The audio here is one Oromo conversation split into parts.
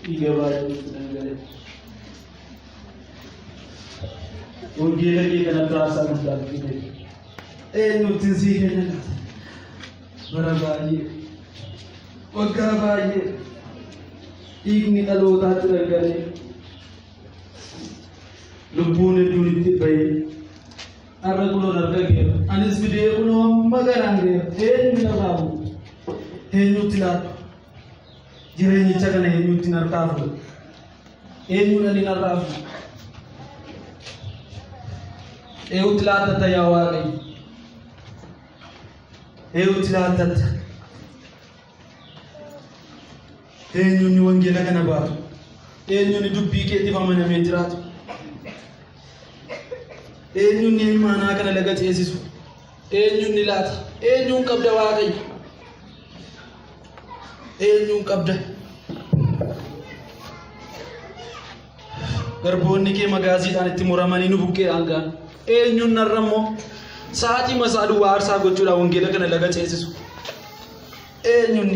Dhiiga baay'eetu dhangala'e. Wangeela kee kanatti aarsaa guddaa fide. Eenyutti sii kenna laata? Bara baay'ee, waggaa baay'ee dhiigni dhalootaatti dhangala'e. Lubbuun hedduun itti ba'ee har'a kunoo harka geera. Anis fidee kunoo amma garaan geera. Eenyu narraa bu'u? Eenyutti laatu? Jireenyicha kana eenyutti narkaa fuudha? Eenyuun ani narraa fuudha? Eenyutti laattatta yaa Waaqayyo? Eenyutti laattatta? Eenyuun wangeela kana baatu? Eenyuun dubbii keetiif amanamee jiraatu? Eenyuun imaanaa kana laga ceesisu? Eenyuun ni laata? Eenyuun qabda Waaqayyo? Eenyuun qabda? Garboonni kee magaaziidhaan itti muramanii nu buqqeedhaan ga'an. Eenyuun narra immoo sa'aatii masaa duwwaa aarsaa gochuudhaan wangeela kana laga ceesisu? Eenyuun?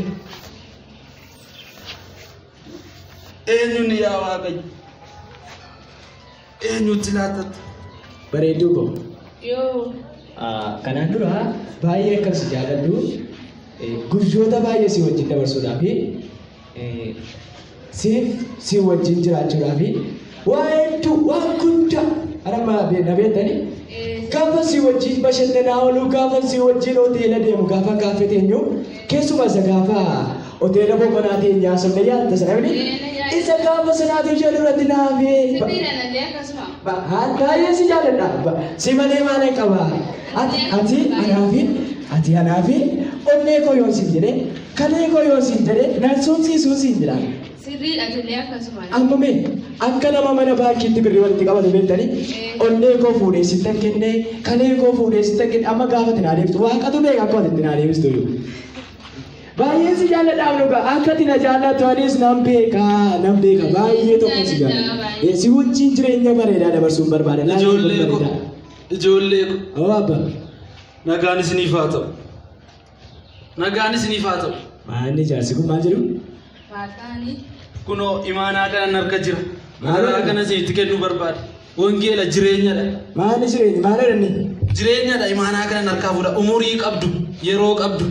Eenyuun yaa Waaqayyo? Eenyutti laattatta? Bareedduu koo. Yoo. Kanaan dura baay'ee akkan si jaalladhu guyyoota baay'ee si wajjin dabarsuudhaaf siif si wajjin jiraachuudhaaf waa hedduu waan guddaa anamma na beektani gaafa si wajjin bashannanaa ooluu gaafa si wajjin hoteela deemu gaafa kaaffee teenyu keessumaa isa gaafa hoteela boqonaa teenyaa sun yaadda sana miti isa gaafa sanaatu ishee duratti naafee Sirriidha nallee akkasuma. Baay'ee si jaalladha. Si malee maalan qaba? Ati ati anaafi ati anaafi onnee koo yoon siin jedhee kalee koo yoon siin jedhee nan suumsiisuu siin jedha. Sirriidha atillee akkasuma. Amma mee akka nama mana baankiitti birrii walitti qabatu beektanii onnee koo fuudhee sittan kennee kalee koo fuudhee sittan kennee amma gaafa itti naa deebistu waaqatu beeka akka ati itti naa deebistu iyyuu. Baay'een si jaalladha dhugaa akka ati na jaallattu anis nan beeka nan beeka baay'ee tokko si jaalladha. Si wajjin jireenya bareedaa dabarsuun barbaada. Laayifii Ijoollee ko bareedaa. ijoollee ko Oo abba. nagaan isiniif haa ta'u. Nagaan isiniif haa ta'u. Maalli jaarsi kun maal jedhu? Maal ta'anii? Kunoo imaanaa kanan harka jira. Maal Imaanaa kana isinitti kennuu barbaada. Wangeela jireenyadha. Maalli jireenyi maal jedhani? Jireenyadha imaanaa kanan harkaa fuudha. Umurii qabdu, yeroo qabdu.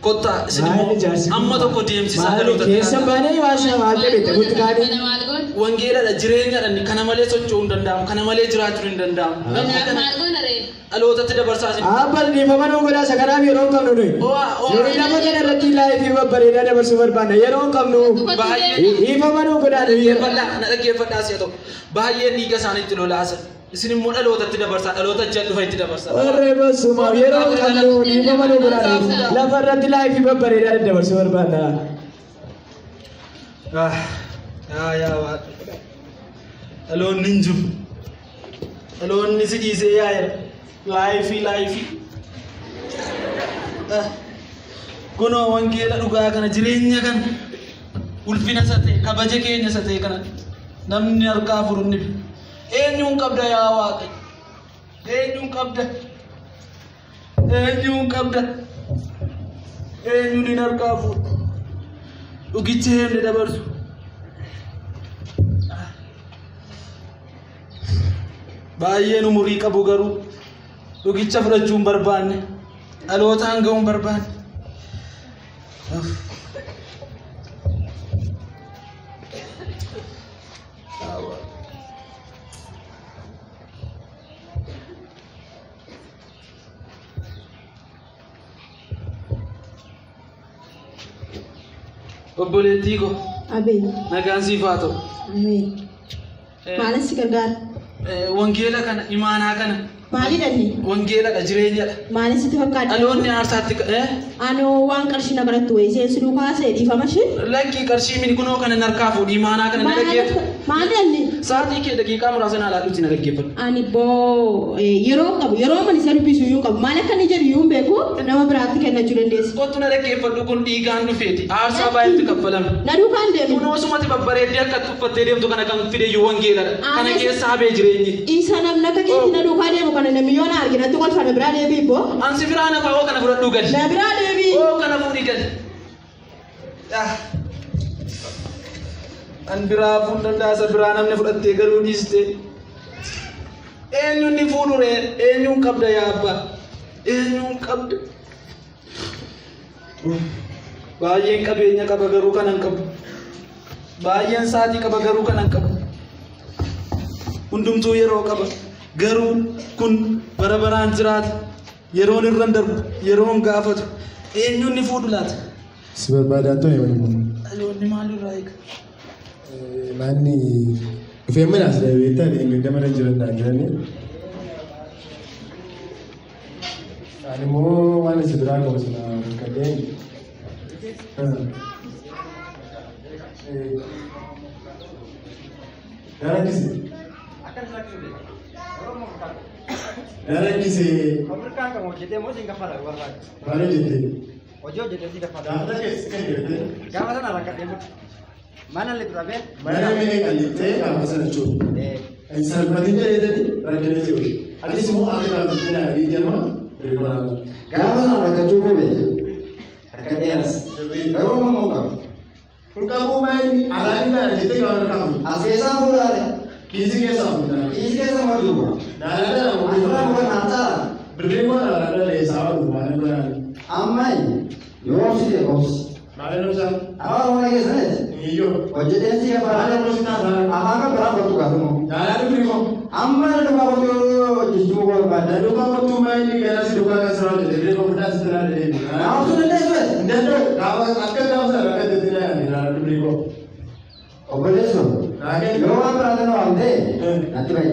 Kottaa isin immoo Maalli jaarsi kun? amma tokko deemsisaa Maalli dhalootatti keessa laata. baanee waasa maal jedhe guutu kaanii? Kana maal goona? Wangeeladha jireenyadha inni kana malee socho'uu hin danda'amu. Kana malee jiraachuun hin danda'amu. Namni Kanaaf kana maal goona ree? dhalootatti dabarsaa isin. Abba dhiifama nuu godhaa isa kanaaf yeroo hin qabnu nuyi. O'a, o'a. Nuyi lafa kana irratti laayifii babbareedaa dabarsuu barbaanna yeroo hin qabnu. Baay'ee Dhiifama nuu godhaa nuyi yeroo. dhaggeeffadhaa, na dhaggeeffadhaa si'a tokko. Baay'een dhiiga isaaniitti lolaasan. Isin immoo dhalootatti dabarsaa, dhaloota achi dhufa itti dabarsaa. Warree basumaaf yeroo hin qabnu dhiifama nuu godhaa nuyi. Lafa irratti laayifii babbareedaa daddabarsuu barbaanna. Ah, yaa yaa Waaqa. Dhaloonni hin jiru. Dhaloonni si dhiisee yaa'eera. Laayifii laayifii. Ah, Kunoo wangeela dhugaa kana jireenya kana ulfina isa ta'e kabaja keenya isa ta'e kana namni harkaa furu ni eenyuun qabda yaa Waaqayyo? Eenyuun qabda? Eenyuun qabda? Eenyuun hin harkaa fuudhu? Dhugicha eenyu dabarsu? Baay'een umurii qabu garuu dhugicha fudhachuu hin barbaanne dhalootaan ga'uu hin barbaanne. Obboleettii koo Abee. nagaan siif haa ta'u. Ameen. Maalin si gargaara? Wangeela kana imaanaa kana Maalidha inni? wangeeladha jireenyadha. Maalin sitti fakkaata? Dhaloonni aarsaatti Anoo waan qarshii na barattu wayii seensi duukaa see dhiifama ishee. Lakkii qarshii mini kunoo kana narkaa fuudhi imaanaa kana na dhaggeeffatu. Maalidha inni? Sa'aatii kee daqiiqaa muraasa naa laadhuutti na dhaggeeffadhu. Ani boo yeroo qabu yeroo man isa dubbisu iyyuu qabu maal akka inni jedhu iyyuu hin beeku nama biraatti kennachuu dandeessa. Kottu na dhaggeeffadhu kun dhiigaan dhufeeti. Aarsaa baay'eetti kaffalame. Na duukaan deemi. Kunoo sumati babbareeddee akka uffattee deemtu kana kan fide iyyuu wangeeladha. Kana Anas- keessa habee jireenyi. Isa namni akka keetti na duukaa deemu kana namni yoo na arge natti kolfa na biraa deebii boo. Ansi biraa nafa hoo kana fudhadhuu gali. Na biraa deebii. Hoo kana fuudhii gali. Ah. An biraa hafuu hin danda'a isa biraa namni fudhattee galuu dhiiste. Eenyuun ni fuudhu ree? Eenyuun qabda yaa abbaa? Eenyuun qabda? Baay'een qabeenya qaba garuu kanan qabu. Baay'een sa'aatii qaba garuu kanan qabu. Hundumtuu yeroo qaba. Garuu kun bara baraan jiraata. Yeroon irra hin darbu, yeroon gaafatu. Eenyuun ni fuudhu laata? Si barbaadaa ture waliin. Dhaloonni maalirraa eega? Manni dhufee mana as beektaa dheengadda mana jiran naan jedhanii. Ani immoo waan si biraa qabu sana rakkadhee. Na rakkise. Na rakkise. Maal hojjette? Hojii hojjetee si kaffala. Gaafa keessa kan jirte. Gaafa sana rakkadhee miti. Mana illee dura bee. Mana mee qallittee gaafa sana jechuudha. Salphatiin jedheetani rakkina si hojii. Anis immoo akka gaafa naa jedhama birrii Gaafa sana rakkachuu koo beeka. Rakkadhee as. Garuu amma moo qaba. Kun qabuu maayini alaanii naa jettee gaafa qabu. As keessaa fuudhaale. Kiisii keessaa fuudhaa. Kiisii keessa moo duuba? Naalala Asirraa muka naan ta'a. Birrii kun alaalaa leessaa oolu maal godhaan. Amma yoo obsite obsi. Maal obsa? Afaan Oromoo keessatti Iyyoo. hojjeteen si Maal kaffala. obsi taasisa? Afaan kan biraa kottu gaafamu. Naalaa dubbii koo. Amma na duukaa kottu hojjechuu koo barbaadda. Na duukaa kottuu maayini gara si duukaa kan siraa hojjete birrii koo fudhaa si tiraa deemu. Na obsuu dandeessu es? Hin danda'u. Gaafa akka gaafa sana rakkate naa yaade naalaa dubbii koo. Obboleessoo. Naa kenni. Yoo waan biraa sana waamtee natti bahi.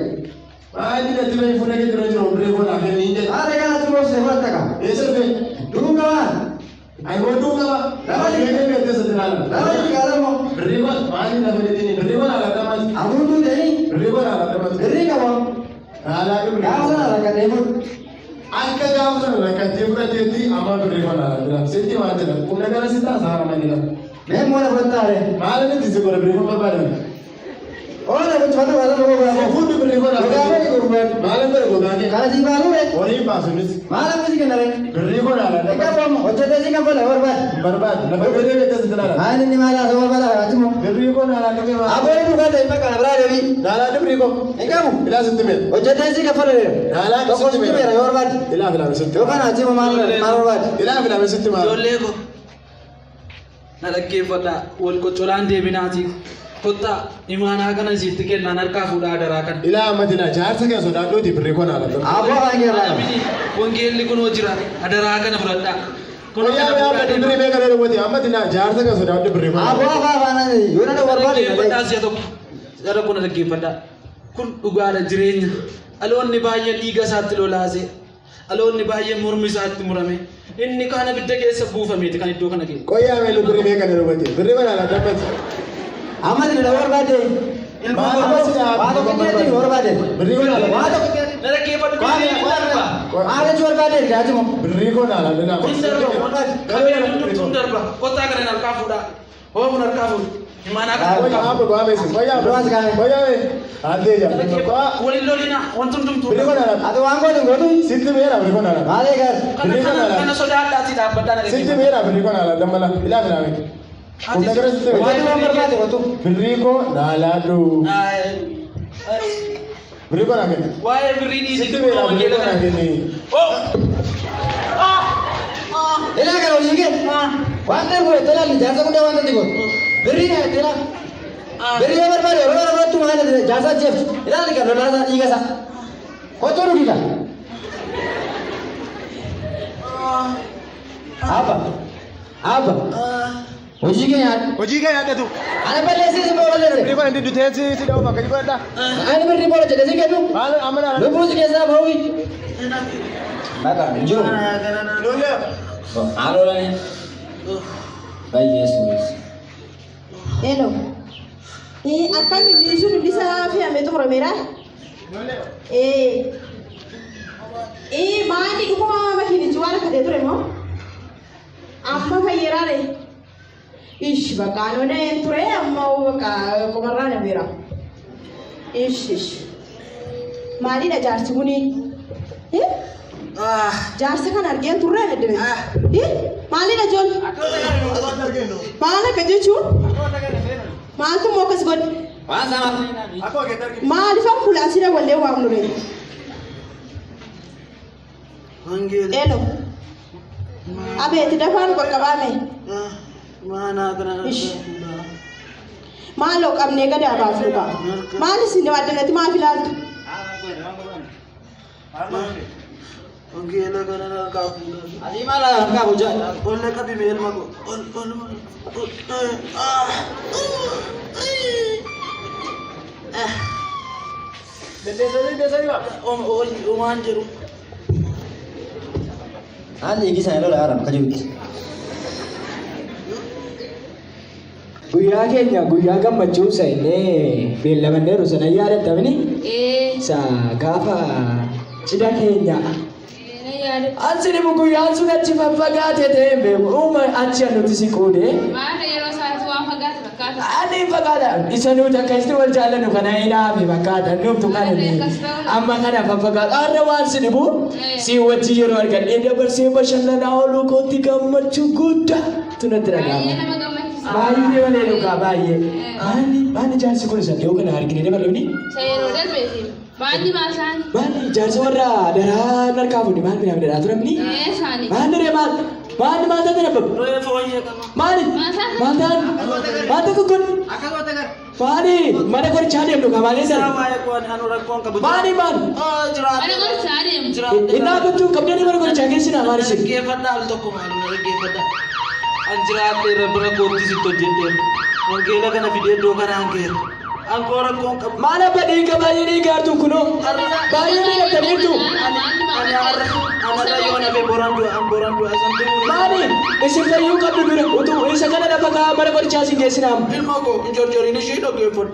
Maayini natti bahi fuula kee dura jiru birrii koo naa kenni hin jedhe. Haala kanatti boosee fudhatta qaba. Eessa dhufe? Duukaa waan. Ani oduu qaba. Lafa Birrii kee keessa tiraa. Lafa jigaalamo. Birrii koo maayini lafa jedhini birrii koo naalaa dhamatti. Amuutuu ta'ii Birrii koo naalaa dhamatti. birrii qaba. Naalaa dubbii. Gaafa sana rakkatee fudhu. Akka gaafa sana rakkatee fudhateetti amma birrii koo naalaa jira. Sitti maal jedha? Humna gara si taasa haara malee. Mee moola fudhattaare. Maal inni si godha birrii koo barbaadan? Oola gochifatu baala tokko godhamu. Fuudhu birrii koo naalaa. Gogaa kee gurguran. Maal inni gogaa kee? Kana sii baasuu ree. Horii hin baasunis. Maal amma si kennare? Birrii koo naalaa Hin qabu amma hojjetee si kaffala barbaade. Hin barbaadu. Lafa birrii beektas itti naalaa. Maal inni maal haasa'u barbaada kanaatti immoo. Birrii koo naalaa dhufee maal? Aboonni dhugaa ta'e bakka biraa deebii. Naalaa birrii koo. Hin qabu. Ilaa sitti meera. Hojjetee si kaffala deema. Naalaa Tokko sitti meera yoo barbaade. Ilaa filaame sitti. Yoo kana achi immoo maal maal barbaade? Ilaa filaame sitti maal? Ijoollee koo na dhaggeeffadhaa wal qoccolaan deebinaatii kottaa imaanaa kana isiitti kennaan harkaa fuudhaa adaraa kana. Ilaa ammati naa jaarsa kee sodaadhuuti birrii koo naalaa. Aboo afaan kee irraa. Miti wangeelli kunoo jira adaraa kana fudhadhaa. Kunoo Wayyaa kana wayyaa fuudhaa badii birrii meeqa dheeraa wati ammati naa jaarsa kee sodaadhu birrii koo. Aboo afaan afaan yoo na barbaade. Dhaggeeffadhaa si'a tokko. Si'a tokko na dhaggeeffadhaa. Kun dhugaadha jireenya. Dhaloonni baay'een dhiiga isaatti lolaase. Dhaloonni baay'een mormi isaatti murame. Inni kaan abidda keessa buufameeti kan iddoo kana geesse. Qoyyaa meelu birrii meeqa dheeraa wati birrii koo naalaa dammati. Amma si na barbaade. Maal amma si naa Waa tokko keetti nu barbaade. Birrii koo naalaa. Waa tokko keetti. Na dhaggeeffadhu birrii ni darba. Maal jechuu barbaade gaachimo. Birrii koo naalaa danaa. Kun darba. Qabeen hundumtuu ni darba. Kottaa kana harkaa fuudhaa. Hoomuun harkaa fuudhu. Imaanaa kana Qoyyaa harkaa abba go'aa meesi. Qoyyaa abba. Qoyyaa mee. Addee jaa. fuudhu. Waliin lolinaa wanti hundumtuu. Birrii koo naalaa. Ati waan gootu hin gootu. Sitti meera birrii koo naalaa. Maal eegas? Kana kana kana sodaadhaatii dhaabbadhaa na Sitti dhaggeeffadhu. meera birrii koo naalaa dammala. Ilaa filaame. Humna gara sitti meera. Hojjetu waan barbaade gootu. Birrii koo naalaa dhuu. Birrii koo naa kenni. Waa'ee birrii dhiisii Sitti meera birrii wangeela koo naa kana. kenni. Oh! Ilaa kana hojii kee. Waan ta'eef godhe ilaalli jaarsa guddaa waan ta'eef godhe. Birrii naa itti ilaali. Birrii yoo barbaade yeroo barbaaddu maal jaarsa jeeftu. Ilaalli kan lolaa isaa dhiiga isaa. Kottuu dhugita. Abba. Abba. Hojii kee nyaadhu. Hojii kee yaadatu. Ani balleessee si balleesse. Birrii koo inni dutee si dha'u bakka godhadha. Ani birrii booda jedhee si kennu. Maal amma naalaa. Lubbuu si keessaa bahuufi. Bakka hin jiru. Lolee. Haaloolani. Baay'ee. Hello. Akkami miisuun hundi isaa fe'amee xumurameera? Maali dhuguma makiinichi waan akka ta'e ture moo? Amma fayyeraare. Ish bakka anooneen ture amma bakka qomarraa nameera. Ish ish. Maalidha jaarsi kuni? Jaarsa kana argeen turre hedduu. Maalidha ijoollee? Maal akka jechuun? Maaltu immoo akkas godhe? Waan isaa maal ta'e? Akkuma keetti arginu. Maaliif ambulaansii dawwallee waamnu ree? Wangeela. Elo. Abeeti dafaa nu qaqqabaame. Maanaa kana Ish. Maaloo qabnee gadi haa baafnu kaa. Maal isin addanatti maaf ilaaltu? Wangeela kana harkaa fuudhaa. Asii maal harkaa hojjaa? Ol qabi mee ilma koo. Ol ol ol. Dandeessanii dandeessanii baa. Omaan jedhu. Haalli dhiigi isaanii lola haaraam akka jirutti. Guyyaa keenya guyyaa gammachuu isa innee beellamanneeru sana yaadattamni Ee. isa gaafa cidha keenya. Ee, na yaadadha. Ansi dhibu guyyaan sun achi faffagaate ta'e hin beeku. Uuma achi nuti si quudhe. Maal yeroo isaatti waan fagaate fakkaata. Ani fakkaata isa nuti akkasitti wal jaallannu kana hin haafe fakkaata nuuftu kan inni amma kana faffagaatu har'a waan si dhibu si wajji yeroo argadhee dabarsee bashannanaa ooluu kootti gammachuu guddaa tu natti Baay'ee dhaga'ama. nama gammachiisa. Baay'ee malee dhugaa baay'ee. Maanni maanni jaarsi kun isa dhiyoo kana argine dabal'ooni. Isa yeroo darbeeti. Maanni maal isaanii? Maanni jaarsa warra daraa harkaa fuudhe maal midhaan midhaan turamni? Ee isaanii. Maanni ree maal maanni maal taate nabbabu? Reefu wayya qaba. Maali? Maal ta'an? Maal ta'an kun? Maali? Mana qorichaa deemnu kaa maali Isaa sana? waa'ee qo'an anu rakkoon qabu. Maali maal? Mana qorichaa deemu. Inni dhaabbattuu qabdanii mana qorichaa geessinaa maal isin? Dhaggeeffadhaa al tokko maal na dhaggeeffadhaa. An jiraadheera bira kootti sitti hojjedheera. Wangeela kana fidee iddoo kanaan geera. An koo rakkoon qabu. Maal abba dhiiga baay'ee dhiigaartu kunoo? Baay'ee dhiigataniirtu. Ani har'a anarra yoo nafe boran du'a an boran du'a san du'u. Maali? Isin fayyuu qabdu dura utuu isa kana lafa kaa'aa mana qorichaa isin geessinaa. Ilma koo hin jorjoriin ishii dhaggeeffadhu.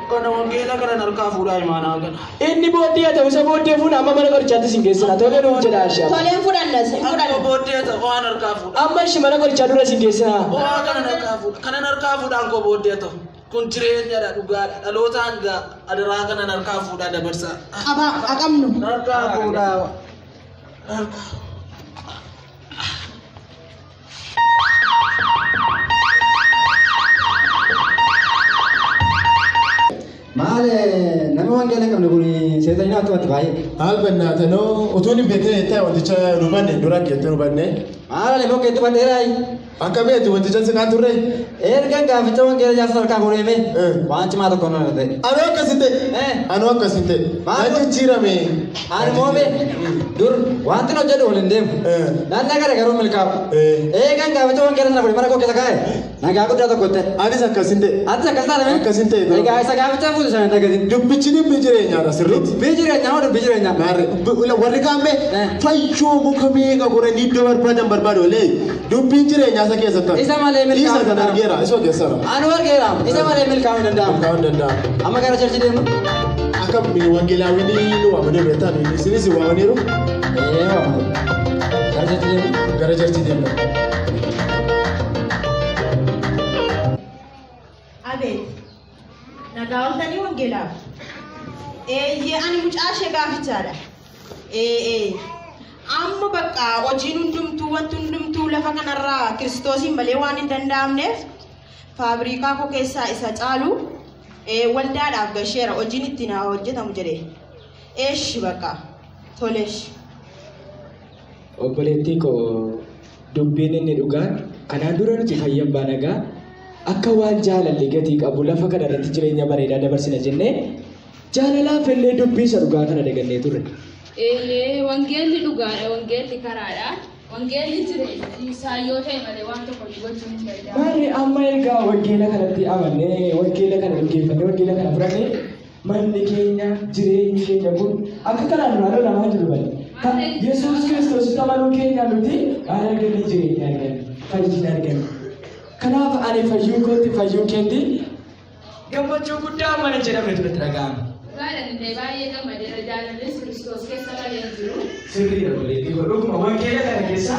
Kana wangeela kana harkaa fuudhaa imaanaa kana. Inni booddee haa ta'u isa booddee fuuna amma mana qorichaatti isin geessina. Tolee nuuf jedha Ashaam. Toleen fudhannas hin Akka fudhanna. booddee ta'u waan harkaa fuudha. Amma ishi mana qorichaa dura isin geessina. Waa kanan harkaa fuudha. Kanan harkaa fuudhaan koo booddee ta'u. Kun jireenyadha dhugaadha. Dhalootaan gaa adaraa kanan harkaa fuudhaa dabarsaa. Qabaa haqabnu. Harkaa fuudhaa. Harkaa. Maal namni wangeela hin qabne kun seetanii namatti himatti baay'ee. Haal bannaatanoo utuun hin beekne ta'e wanticha nu banne dura keetti nu banne. Maal ani bokkeetti badheeraayi. Akka beektu wanticha sinaa turre. Ergan gaaficha wangeela jaarsa harkaa fuudhee waan cimaa tokko nan ta'e. Anuu akkasin ta'e. Anuu akkasin ta'e. Maal? Nan jijjiirame. Ani moome dur wanti nu hojjedhu waliin deemu. Nan nagara garuu milkaa'u. Eegan gaaficha wangeela sana fuudhee mana koo keessa kaa'e nagaa guddaa tokko ta'e. Anis akkasin ta'e. Atis akkas taate mee? Akkasin ta'e. Egaa isa gaaficha fuudhu sana hin dagatin. Dubbichi dubbii jireenyaadha sirriitti. Dubbii jireenyaa moo dubbii jireenyaa? Maarre warri kaan mee fayyoo muka meeqa godhanii iddoo barbaadan barbaadu olee dubbiin jireenyaa isa keessatti argama. Isa malee milkaa'uu Isa kan argeera isa keessara. Anu argeera isa malee milkaa'uu hin danda'amu. Milkaa'uu hin danda'amu. Amma gara churchii deemnu. Akka wangeelaawwinii nu waamanii beektan isinis waamaniiru. Ee waamaniiru. Gara churchii deemnu. Gara churchii deemnu. Abeet. Nagaa ooltanii wangeelaaf. Eeyyee ani mucaa ishee gaafichaadha. Ee ee. Amma bakka hojiin hundumtuu wanti hundumtuu lafa kanarraa kiristoosiin malee waan hin danda'amneef faabrikaa koo keessaa isa caalu waldaadhaaf gasheera hojiin ittiin haa hojjetamu jedhee. Eeshi bakka toleeshi. Obboleettii koo dubbiin inni dhugaan kanaan dura nuti fayya abbaa nagaa akka waan jaalalli gatii qabu lafa kana irratti jireenya bareedaa dabarsina jennee jaalalaaf illee dubbii isa dhugaa kana dagannee turre. Eeyyee wangeelli dhugaadha, wangeelli karaadha, wangeelli jireenya isaa yoo ta'e malee waan tokko gochuun hin danda'amu. Maarree amma ergaa wangeela kanatti amannee wangeela kana dhugeeffannee wangeela kana fudhannee manni keenya jireenyi keenya kun akka kanaan duraan lolamaa jiru bane. Kan Yesuus Kiristoositti amanuu keenya nuti maal arganne jireenya arganne fayyina arganne. Kanaaf ani fayyuu kootti fayyuu keetti gammachuu guddaa mana jedhamne turetti dhaga'ama. Dhugaadhaan illee baay'ee gammadeera jaalallis Kiristoos keessa malee hin jiru. Sirriidha obboleettii koo dhuguma wangeela kana keessa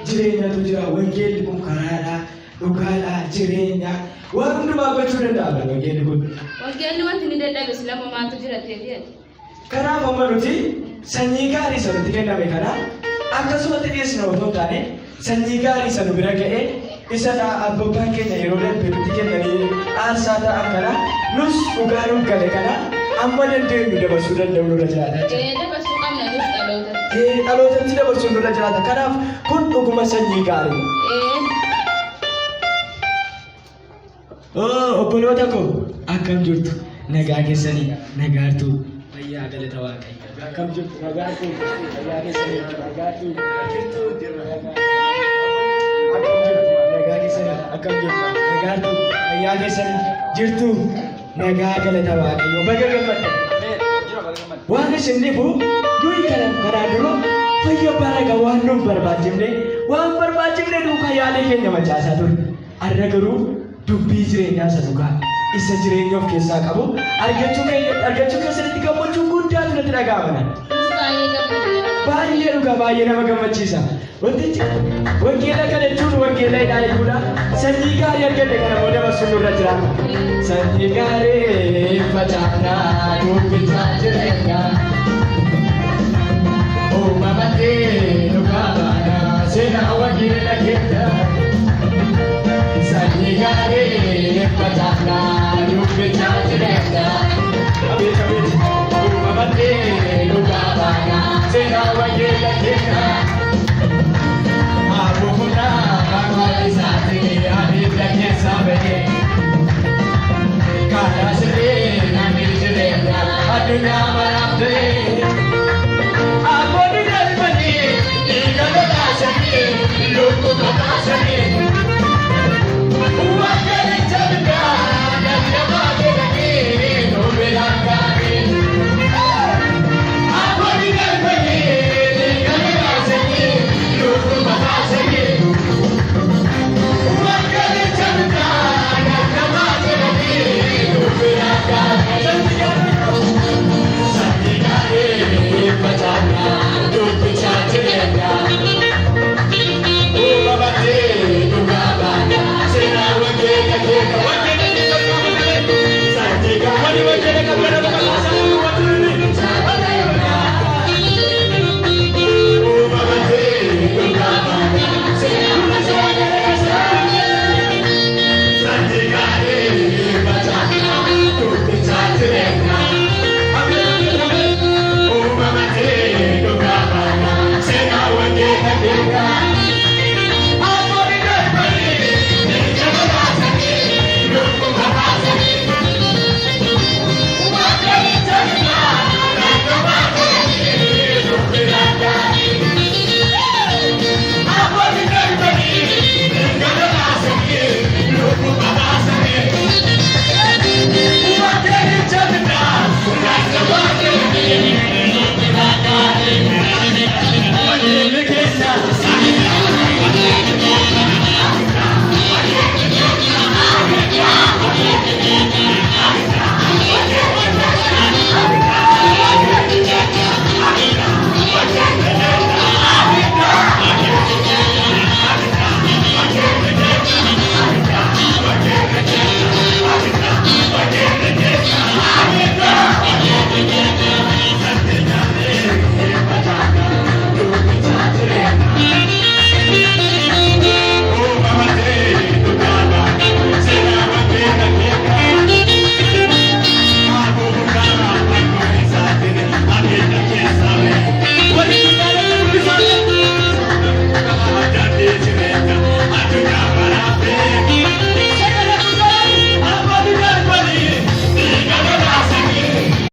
jireenyatu jira wangeelli kun karaadha dhugaadha jireenya waan hundumaa gochuu danda'a wangeelli kun. Wangeelli wanti inni dadhabe lama maaltu jira ta'ee Kanaaf amma nuti sanyii gaarii isa nutti kenname kana akkasumatti dhiyeessina otoo hin taane sanyii gaarii isa nu bira ga'e Isa abbootaan keenya yeroo darbe nutti kennanii aarsaa ta'an kana nus dhugaa nuuf gale kana amma dandeenyu dabarsuu danda'u nurra jiraata jechuudha. Ee, dabarsuu qabna nus dhalootatti. Ee, dhalootatti dabarsuun nurra jiraata. Kanaaf kun dhuguma sanyii gaarii. Ee. Oo, obboloota koo akkam jirtu? Nagaa keessanii nagaartuu fayyaa galata Waaqayyo. Akkam jirtu? Nagaartuu fayyaa keessanii nagaartuu jirtu akkam jirtu? Nagaa keessanii akkam jirtu? Nagaartuu fayyaa keessanii jirtu nagaa galata Waaqayyo. Baga gammaddan. Waan isin dhibu nuyi kana kanaa dura fayya baraga waan nuuf barbaachifne waan barbaachifne duukaa yaalii keenya macaasaa ture. Har'a garuu dubbii jireenyaa isa dhugaa isa jireenya of keessaa qabu argachuu keenya argachuu keessatti gammachuu guddaatu natti dhaga'ama. Nus baay'ee gammadneera. Baay'ee dhugaa baay'ee nama gammachiisa. Wantichi wangeela kana jechuun wangeela hidhaa jechuudha. Sanyii gaarii arganne kana booda dabarsuun nurra jira. Sanyii gaarii facaafnaa dubbichaa jireenyaa. Uumamatti dhugaa baanaa seenaa wangeela keenya. Sanyii gaarii facaafnaa dubbichaa jireenyaa. Abeet abeet uumamatti